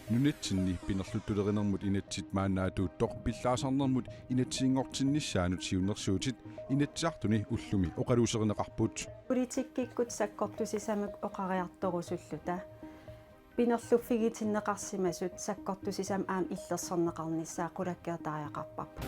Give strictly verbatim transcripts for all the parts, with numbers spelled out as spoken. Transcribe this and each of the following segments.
Nunatsinni pinerluttulerinermut inatsit maanna atuuttoq pillaasarnermut inatsisinngortinnissaanut siunnersuutit Inatsisartuni ullumi oqaluuserineqarput. Politikkikkut sakkortusisamik oqariartorusulluta pinerluffigitinneqarsimasut sakkortusisamik aamma illersorneqarnissaat qulakkeertariaqarparput.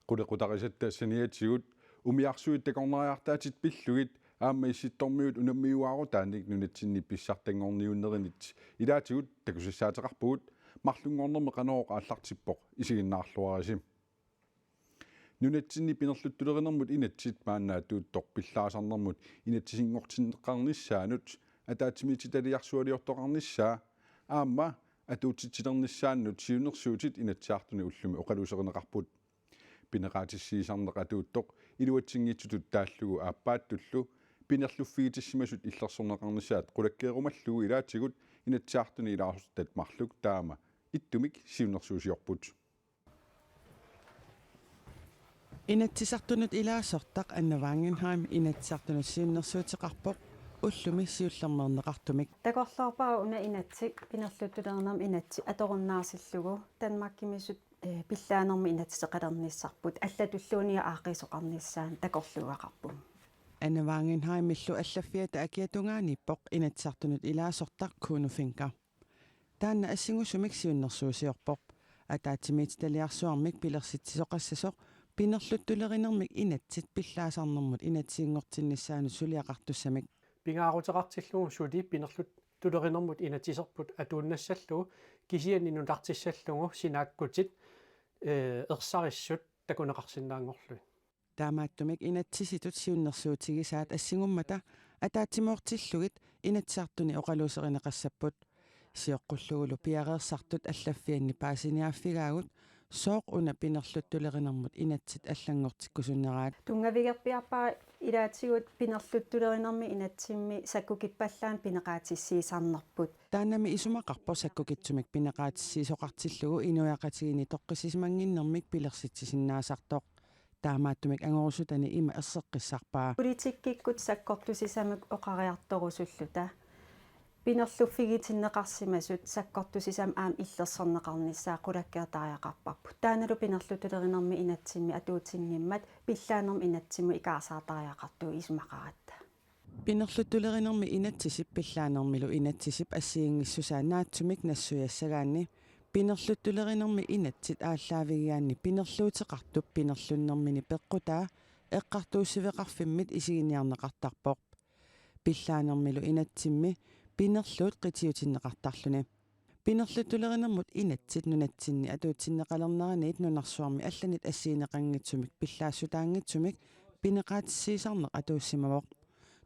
Qulequtarisatta saniatigut umiarsuit takornariartaatit pillugit aamma Issittormiut unammiuaarutaannik nunatsinni pissartanngorniunnerinit ilaatigut takusassaateqarpugut. Marlunngornermi Qanorooq aallartippoq, isiginnaarluarisi. Nunatsinni pinerluttulerinermut inatsit maanna atuuttoq pillaasarnermut inatsisinngortinneqarnissaanut ataatsimiititaliarsualiortoqarnissaa aamma atuutitsilernissaannut siunnersuutit Inatsisartuni ullumi oqaluuserineqarput. Pineqaatissiisarneq atuuttoq iluatsinngitsutut taallugu aappaattullu pinerluffigitissimasut illersorneqarnissaat qulakkeerumallugu ilaatigut Inatsisartuni ilaasortat marluk taama ittumik siunnersuusiorput. Inatsisartunut ilaasortaq Anna Wangenheim Inatsisartunut siunnersuuteqarpoq ullumi siullermeerneqartumik. Takorloorpara una inatsit, pinerluttulerinermi inatsit, atorunnaasillugu Danmarkimisut, eh, pillaanermik inatsiseqalernissarput allatulluunniit aaqqiisoqarnissaanut takorluugaqarpugut. Anna Wangenheimillu allaffiata akia tungaaniippoq Inatsisartunut ilaasortaq Kuno Fencker. Taanna assingusumik siunnersuusiorpoq. Ataatsimiititaliarsuarmik pilersitsisoqassasoq pinerluttulerinermik inatsit pillaasarnermut inatsisinngortinnissaanut suliaqartussamik. Pingaaruteqartillugu suli pinerluttulerinermut inatsiserput atuunnassallugu, kisianni nunartissallugu sinaakkutit, eh, ersarissut takuneqarsinnaanngorlugit. Taamaattumik inatsisitut siunnersuutigisaat assingummata ataatsimoortillugit Inatsisartuni oqaluuserineqassapput. Sioqqullugulu piareersartut allaffianni paasiniaaffigaagut, sooq una pinerluttulerinermut inatsit allanngortikkusunneraat. Tunngavigerpiarpara ilaatigut pinerluttulerinermi inatsimmi sakkukippallaannik pineqaatissiisarnerput. Taannami isumaqarpoq sakkukitsumik pineqaatissiisoqartillugu inuiaqatigiinni toqqissisimannginnermik pilersitsisinnaasartoq. Taamaattumik angorusutani ima erseqqissarpaa. Politikkikkut sakkortusisamik oqariartorusulluta pinerluffigitinneqarsimasut sakkortusisamik aamma illersorneqarnissaat qulakkeertariaqarparput. Taannalu pinerluttulerinermi inatsimmi atuutinngimmat pillaanermik inatsimmut ikaarsaartariaqartugut isumaqaratta. Pinerluttulerinermi inatsisip pillaanermilu inatsisip assigiinngissusaa naatsumik nassuiassagaanni pinerluttulerinermi inatsit aallaavigigaanni pinerluuteqartup pinerlunnermini peqqutaa eqqartuussiveqarfimmit isiginiarneqartarpoq. Pillaanermilu inatsimmi pinerluut qitiutinneqartarluni. Pinerluttulerinermut inatsit nunatsinni atuutsinneqalerneraniit nunarsuarmi allanit assigineqanngitsumik pillaassutaanngitsumik pineqaatissiisarneq atuussimavoq.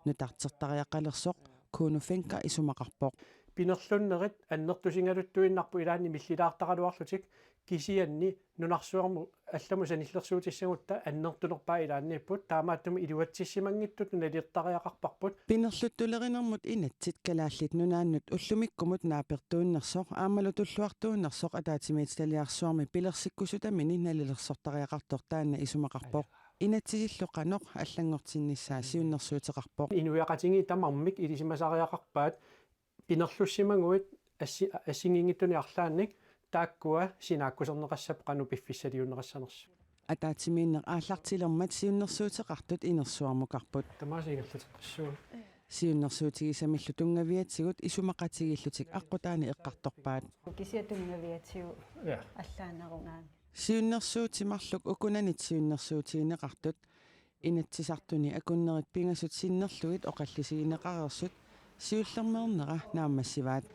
Nutartertariaqalersoq Kuno Fencker isumaqarpoq. Pinerlunnerit annertusigaluttuinnarput ilaanni millilaartaraluarlutik, kisianni nunarsuarmut allamut sanillersuutissagutta annertunerpaat ilaanniipput, taamaattumik iluatsissimanngitsutut nalilertariaqarparput. Pinerluttulerinermut inatsit Kalaallit Nunaannut ullumikkumut naapertuunnersoq aammalu tulluartuunnersoq ataatsimiititaliarsuarmi pilersikkusutamini nalilersortariaqartoq taanna isumaqarpoq. Inatsisillu qanoq allanngortinnissaa siunnersuuteqarpoq. Inuiaqatigiit tamarmik ilisimasariaqarpaat pinerlussimaguit assi-, assigiinngitsunik arlaannik taakkua sinaakkuserneqassapput qanoq piffissaliunneqassanersut. Ataatsimiinneq aallartilermat siunnersuuteqartut inersuarmukarput. Tamaasa ingerlateqqissuugut. Siunnersuutigisamillu tunngaviatigut isumaqatigiillutik aqqutaani eqqartorpaat. Kisianni tunngaviatigut, ja, allaanerungaanni. Siunnersuutit marluk ukunanit siunnersuutigineqartut Inatsisartuni akunnerit pingasut sinnerlugit oqallisigineqareersut siullermeernera naammassivaat.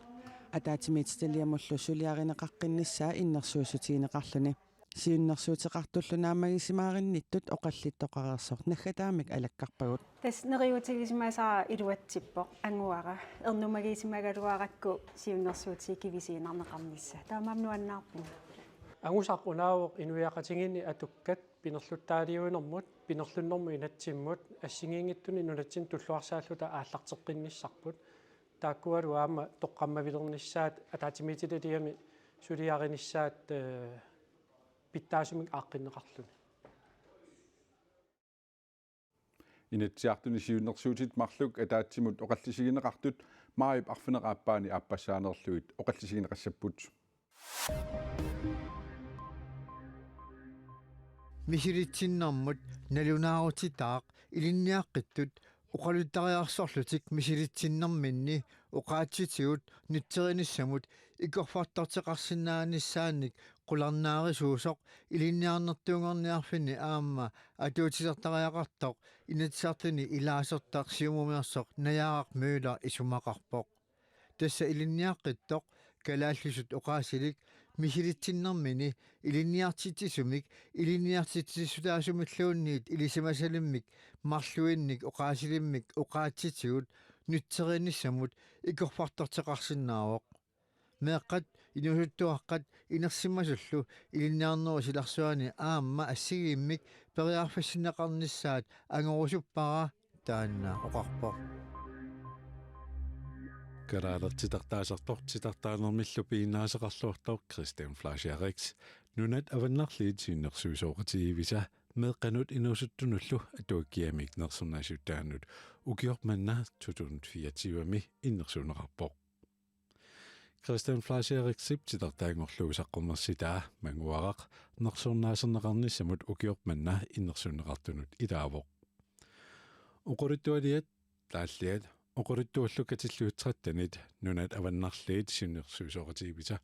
Ataatsimiititaliamullu suliarineqaqqinnissaa innersuussutigineqarluni. Siunnersuuteqartullu naammagisimaarinittut oqallittoqareersoq naggataamik alakkarpagut. Tassa neriuutigisimasara iluatsippoq, anguara, ernumagisimagaluarakku siunnersuutigit kivisiinnarneqarnissaa. Taamaammat nuannaarpunga. Angusaq unaavoq inuiaqatigiinni atukkat pinerluttaaliuinermut, pinerlunnermut inatsimmut, assigiinngitsunik nunatsinnut tulluarsaalluta aallarteqqinnissarput. Taakkualu aamma toqqammavilernissaat, ataatsimiititaliami suliarinissaat, eh, pitsaasumik aaqqinneqarluni. Inatsisartuni siunnersuutit marluk ataatsimut oqallisigineqartut maajip arfineq-aappaani aappassaanerlugit oqallisigineqassapput. Misilitsinnarmut nalunaarutitaaq ilinniaqqittut oqaluttariarsorlutik misilitsinnarminni oqaatsitigut nutserinissamut ikorfartorteqarsinnaanissaannik qularnaarisuusoq Ilinniarnertuunngorniarfinni aamma atuutsilertariaqartoq Inatsisartuni ilaasortaq Siumumiorsoq Najaaraq Møller isumaqarpoq. Tassa ilinniaqqittoq kalaallisut oqaasilik misilitsinnarmini ilinniartitsisumik ilinniartitsissutaasumilluunniit ilisimasalimmik marluinnik oqaasilimmik oqaatsitigut nutserinissamut ikorfartorteqarsinnaavoq. Meeqqat inuusuttuaqqat inersimasullu ilinniarnerup silarsuani aamma assigiimmik periarfissinneqarnissaat angorusuppara, taanna oqarpoq. Kalaallit titartaasartoq titartaanermillu piginnaasaqarluartoq Christian Fleischer Rix, Nunat Avannarliit Siunnersuisoqatigiivisa meeqqanut inuusuttunullu atuakkiamik nersornaasiuttaanut ukioq manna to tusind fireogtyve-mi innersuunneqarpoq. Christian Fleischer Rixip titartaanngorlugu saqqummersitaa Manguaraq nersornaaserneqarnissamut ukioq manna innersuunneqartunut ilaavoq. Oqaluttualiat taalliat oqaluttuallu katillugit trettenit Nunat Avannarliit Siunnersuisoqatigiivisa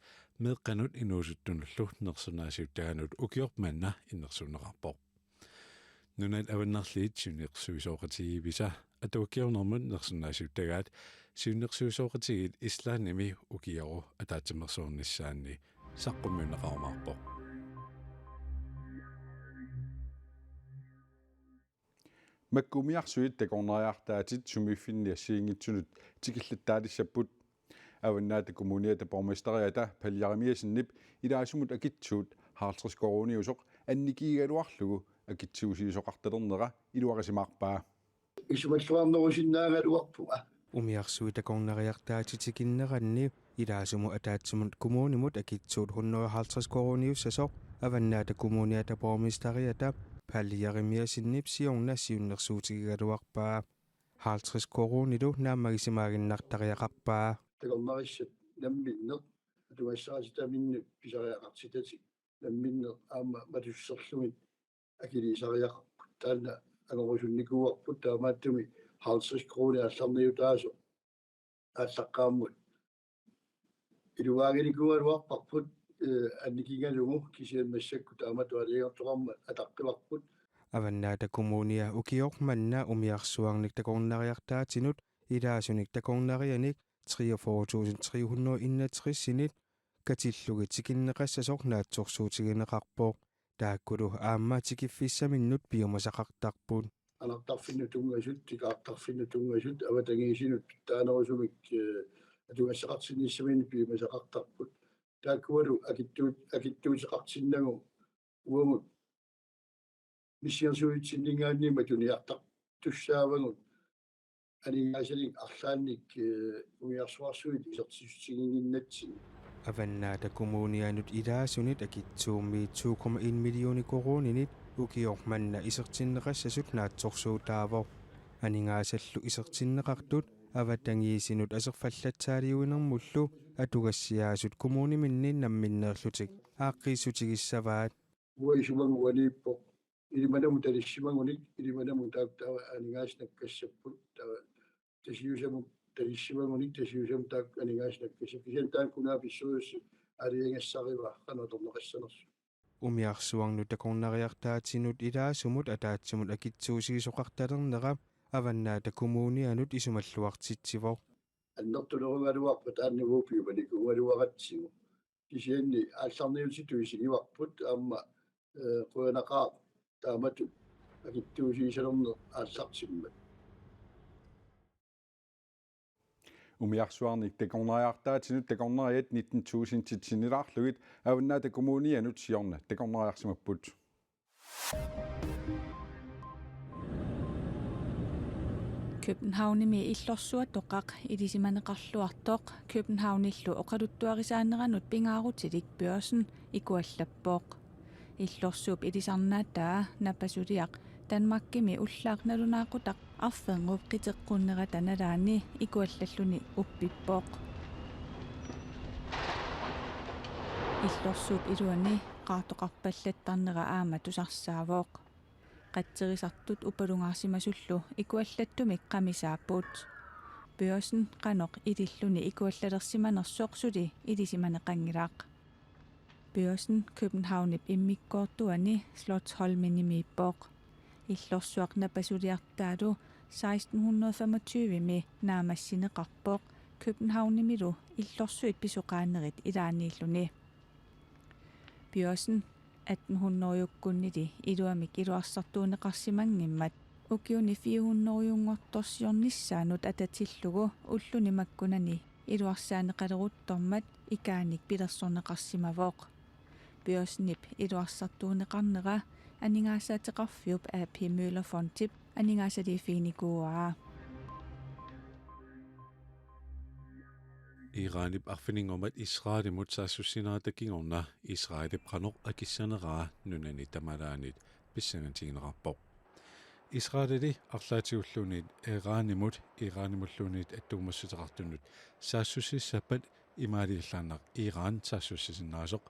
meeqqanut inuusuttunullu nersornaasiuttaanut ukioq manna innersuunneqarpoq. Nunat Avannarliit Siunnersuisoqatigiivisa atuakkiornermut nersornaasiuttagaat siunnersuisoqatigiit Islandimi ukioru ataatsimeersuarnissaanni saqqummiunneqarumaarpoq. Makku umiarsuit takornariartaatit sumiiffinni assigiinngitsunut tikillattaalissapput. Avannaata Kommuniata borgmesteriata Palle Jerimiassenip ilaasumut akitsuut halvtreds koruuniusoq annikigigaluarlugu akitsuusiisoqartalernera iluarisimaarpaa. Isumalluarnerusinnaagaluarpunga. Umiarsuit takornariartaatit tikinneranni ilaasumut ataatsimut kommunimut akitsuut hundrede og halvtreds koruuniussasoq Avannaata Kommuniata borgmesteriata Palle Jerimiassenip siorna siunnersuutigigaluarpaa. Halvtreds koruunilu naammagisimaaginnartariaqarpaa. Takornarissat namminneq atugassarititaminnut pisariaqartitatik namminneq aamma matusserlugit akiliisariaqarput. Taanna angorusunnikuuarput, taamaattumik halvtreds koruunit aallarniutaasoq aallaqqaammut iluaaginikuugaluarparput, eh, annikigalugu, kisianni massakkut taamatut aalajangertoqarmat ataqqivarput. Avannaata Kommunia ukioq manna umiarsuarnik takornariartaatinut ilaasunik takornarianik treogfyrre tusind tre hundrede og enogtres-init katillugit tikinneqassasoq naatsorsuutigineqarpoq. Taakkulu aamma tikiffissaminnut piumasaqartarput. Anartarfinnut tunngasut, tikaartarfinnut tunngasut, avatangiisinut taanerusumik, eh, atugassaqartinnissaminnut piumasaqartarput. Taakkualu akitsuut-, akitsuuteqartinnagu uagut missingersuisutsinninngaanniit matuniartartussaavagut aningaasalik arlaannik, eh, umiarsuarsuit isertitsissutiginnginnatsinni. Avannaata Kommunianut ilaasunit akitsuummiit to komma en millioni koruuninit ukioq manna isertinneqassasut naatsorsuutaavoq. Aningaasallu isertinneqartut avatangiisinut aserfallatsaaliuinermullu atugassiaasut kommuniminni namminneerlutik aaqqiissutigissavaat. Uanga isumaga uaniippoq. Ilimanamut talissimagunik, ilimanamut taakku taava aningaasanut nakkassapput, taava Tasiusamut talissimagunik, Tasiusamut taakku aningaasanut nakkassapput. Kisianni taanna kommunalbestyrelse aalajangigassarivaa qanoq atorneqassanersoq. Umiarsuarnut takornariartaatinut ilaasumut ataatsimut akitsuusiisoqartalernera Avannaata Kommunianut isumalluartitsivoq. Annertunerugaluarpat taanna uagut piumanikuugaluaratsigu. Kisianni aallarniutitut isigivarput aamma, eh, qujanaqaaq taamatut akitsuusiisalerneq aallartimmat. Umiarsuarnik takornariartaatinut takornariat nitten tusindit sinnilaarlugit Avannaata Kommunianut siorna takornariarsimapput. Københavnimi illorsuatoqaq ilisimaneqarluartoq Københavnillu oqaluttuarisaaneranut pingaarutilik Børsen ikuallappoq. Illorsuup ilisarnaataa napasuliaq Danmarkimi ullaaq nalunaaqutaq arfernup qiteqqunnerata nalaani ikuallalluni uppippoq. Illorsuup iluani qaartoqarpallattarnera aamma tusarsaavoq. Qatserisartut upalungaarsimasullu ikuallattumik qamisaapput. Børsen qanoq ililluni ikuallalersimanersoq suli ilisimaneqanngilaq. Børsen Københavnip immikkoortuani Slotsholmenimiippoq. Illorsuaq napasuliartaalu seksten hundrede femogtyve-mi naammassineqarpoq Københavnimilu illorsuit pisoqaanerit ilaanniilluni. Børsen atten hundrede-kkunnili iluamik iluarsartuunneqarsimanngimmat ukiuni fire hundrede-nngortorsiornissaanut atatillugu ulluni makkunani iluarsaaneqaleruttormat ikaanik pilersorneqarsimavoq. Børsenip iluarsartuunneqarnera aningaasaateqarfiup A P Møller Fondip aningaasaliiffiginikuuaa. Iranip arfininngormat Israelimut saassussinerata kingorna Israelip qanoq akissaneraa nunani tamalaanit pissangatigineqarpoq. Israelili arlaatigulluunniit Iranimut, Iranimulluunniit attuumassuteqartunut saassussissappat imaaliallaannaq Iran saassussisinnaasoq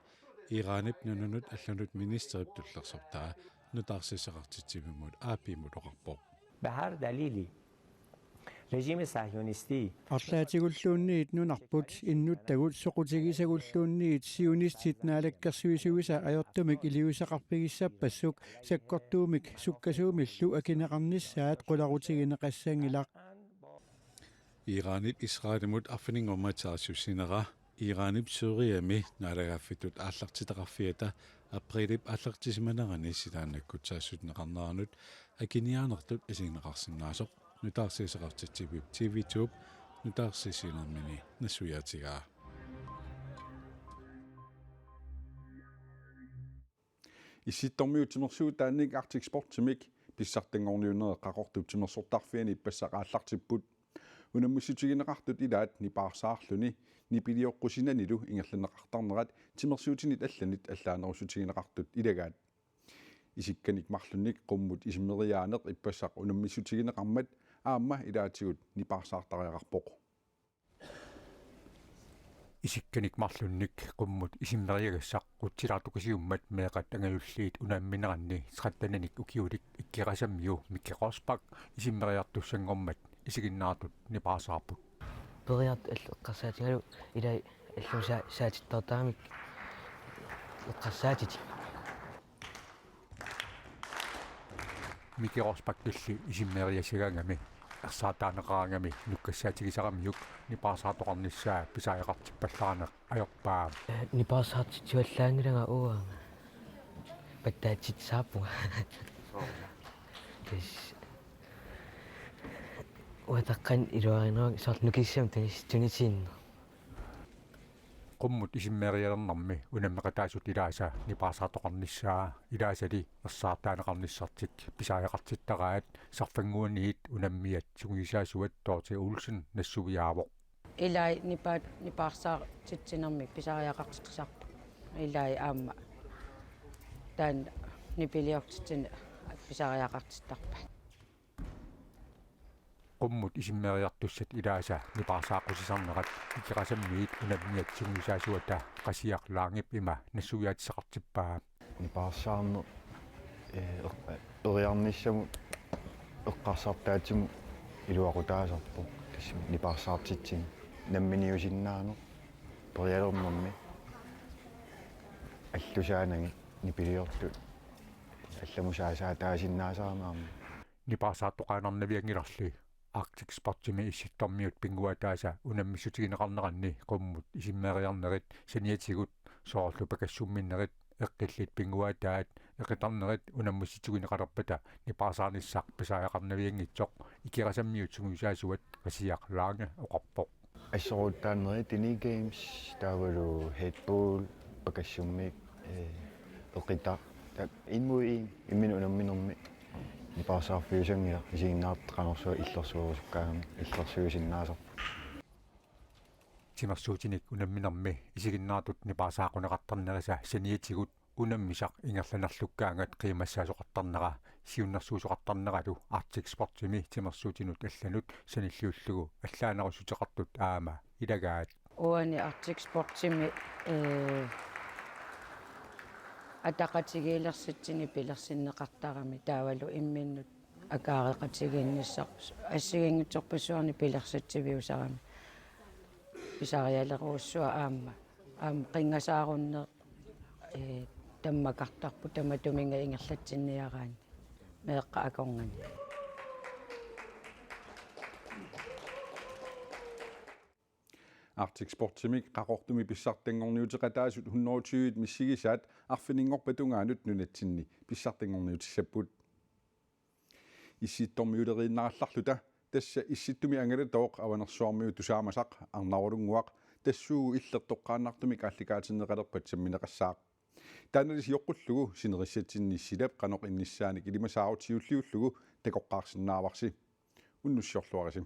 Iranip nunanut allanut ministerip tullersortaa nutaarsiassaqartitsivimmut A P-mut oqarpoq. Be her delili rejimi sahyonisti. Arlaatigulluunniit nunarput innuttagut soqutigisagulluunniit zionistit naalakkersuisuisa ajortumik iliuuseqarfigissappassuk sakkortuumik sukkasuumillu akineqarnissaat qularutigineqassanngilaq. Iranip Israelimut arfininngormat saassussinera Iranip Syriami naalagaaffittut aallartitaqarfiata aprilip aallartisimanerani silaannakkut saassunneqarneranut akiniaanertut isigineqarsinnaasoq nutaarsiassaqartitsivip T V to-p nutaarsiassinermini nassuiaatigaa. Issittormiut timersuutaannik Arctic Sportsimik pissartanngorniunnerit Qaqortup timersortarfiani ippassaq aallartipput. Unammissutigineqartut ilaat nipaarsaarluni nipilioqqusinanilu ingerlanneqartarnerat timersuutinit allanit allaanerussutigineqartut ilagaat. Isikkanik marlunnik qummut isimmeriaaneq ippassaq unammissutigineqarmat aamma ilaatigut nipaarsaartariaqarpoq. Isikkanik marlunnik qummut isimmeriagassaq Qutsilaartukusiummat meeqqat angajulliit unammineranni tretteninik ukiulik Ikkerasammiu Miki Rosbach isimmeriartussanngormat isiginnaartut nipaarsaarput. Periartut allat eqqarsaatigalugu ilai alluusaa saatittartaramik eqqarsaatitit. Miki Rosbachilli isimmeriassagaangami ersaartaaneqaraangami nukissaatigisaramiuk nipaarsaartoqarnissaa pisariaqartippallaarneq ajorpaa. Nipaarsaartitsivallaanngilanga uanga. Pattaatsitsisarpunga. Tassa. Uataqqan iluarineq soorlu nukissamik tunis-, tunisiinneq. Qummut isimmerialernermi unammeqataasut ilaasa nipaarsaartoqarnissaa ilaasali ersaartaaneqarnissartik pisariaqartittaraat sarfannguaniit unammiat sungiusaasuat Dorthe Olsen nassuiaavoq. Ilai nipaat nipaarsaartitsinermi pisariaqartittarput. Ilai aamma taanna nipiliortitsineq pisariaqartittarpaat. Qummut isimmeriartussat ilaasa nipaarsaaqqussisarnerat Ikkerasammiit unammiat sungiusaasuata Qasiaq Langep ima nassuiaatissaqartippaa. Nipaarsaarneq, eh, eq-, periarnissamut eqqarsartaatsimut iluaqutaasarpoq. Tassa nipaarsaartitsineq namminiusinnaaneq perialernermi allusaanagit nipiliortut allamut saasaataasinnaasarami aamma. Nipaarsaartoqaannarnavianngilarli Arctic Sportsimi Issittormiut pinnguaataasa unammissutigineqarneranni qummut isimmeriarnerit saniatigut soorlu pakassumminnerit eqqillit pinnguaataat eqitarnerit unammissutigineqalerpata nipaarsaarnissaq pisariaqarnavianngitsoq Ikkerasammiut sungiusaasuat Qasiaq Lange oqarpoq. Assoruuttaarnerit Tini Games, taavalu headball, pakassummik, eh, eqitaq. Taava en mod en, imminut unamminermi nipaarsaarfiusanngilaq, isiginnaartut qanorsuaq illorsuerusukkaangamik illorsuisinnaasarput. Timersuutinik unamminermi isiginnaartut nipaarsaaqquneqartarnerisa saniatigut unammisaq ingerlanerlukkaangat qiimmassaasoqartarnera siunnersuisoqartarneralu Arctic Sportsimi timersuutinut allanut sanilliullugu allaanerussuteqartut aamma ilagaat. Uani Arctic Sportsimi, ee, ataqatigiilersitsinni pilersinneqartarami taavalu imminnut akaareqatigiinnissaq assigiinngitsorpassuarnik pilersitsiviusarami pisarialerujussuaq aamma. Aamma qinngasaarunneq, ee, tammakartarpoq tamatuminnga ingerlatsinniaraanni meeqqat akornanni. Arctic Sportsimik Qaqortumi pissartanngorniuteqataasut hundrede tyve missigisaat arfininngorpat tungaanut nunatsinni pissartanngorniutissapput. Issittormiuleriinnarallarluta, tassa Issittumi angalatooq Avanersuarmiut tusaamasaq Arnarulunnguaq, tassuugu Illertoqqaannartumik aallakaatinneqalerpat sammineqassaaq. Taannali sioqqullugu sinerissatsinni silap qanoq innissaanik ilimasaarut siulliullugu takoqqaarsinnaavarsi. Unnussiorluarisi.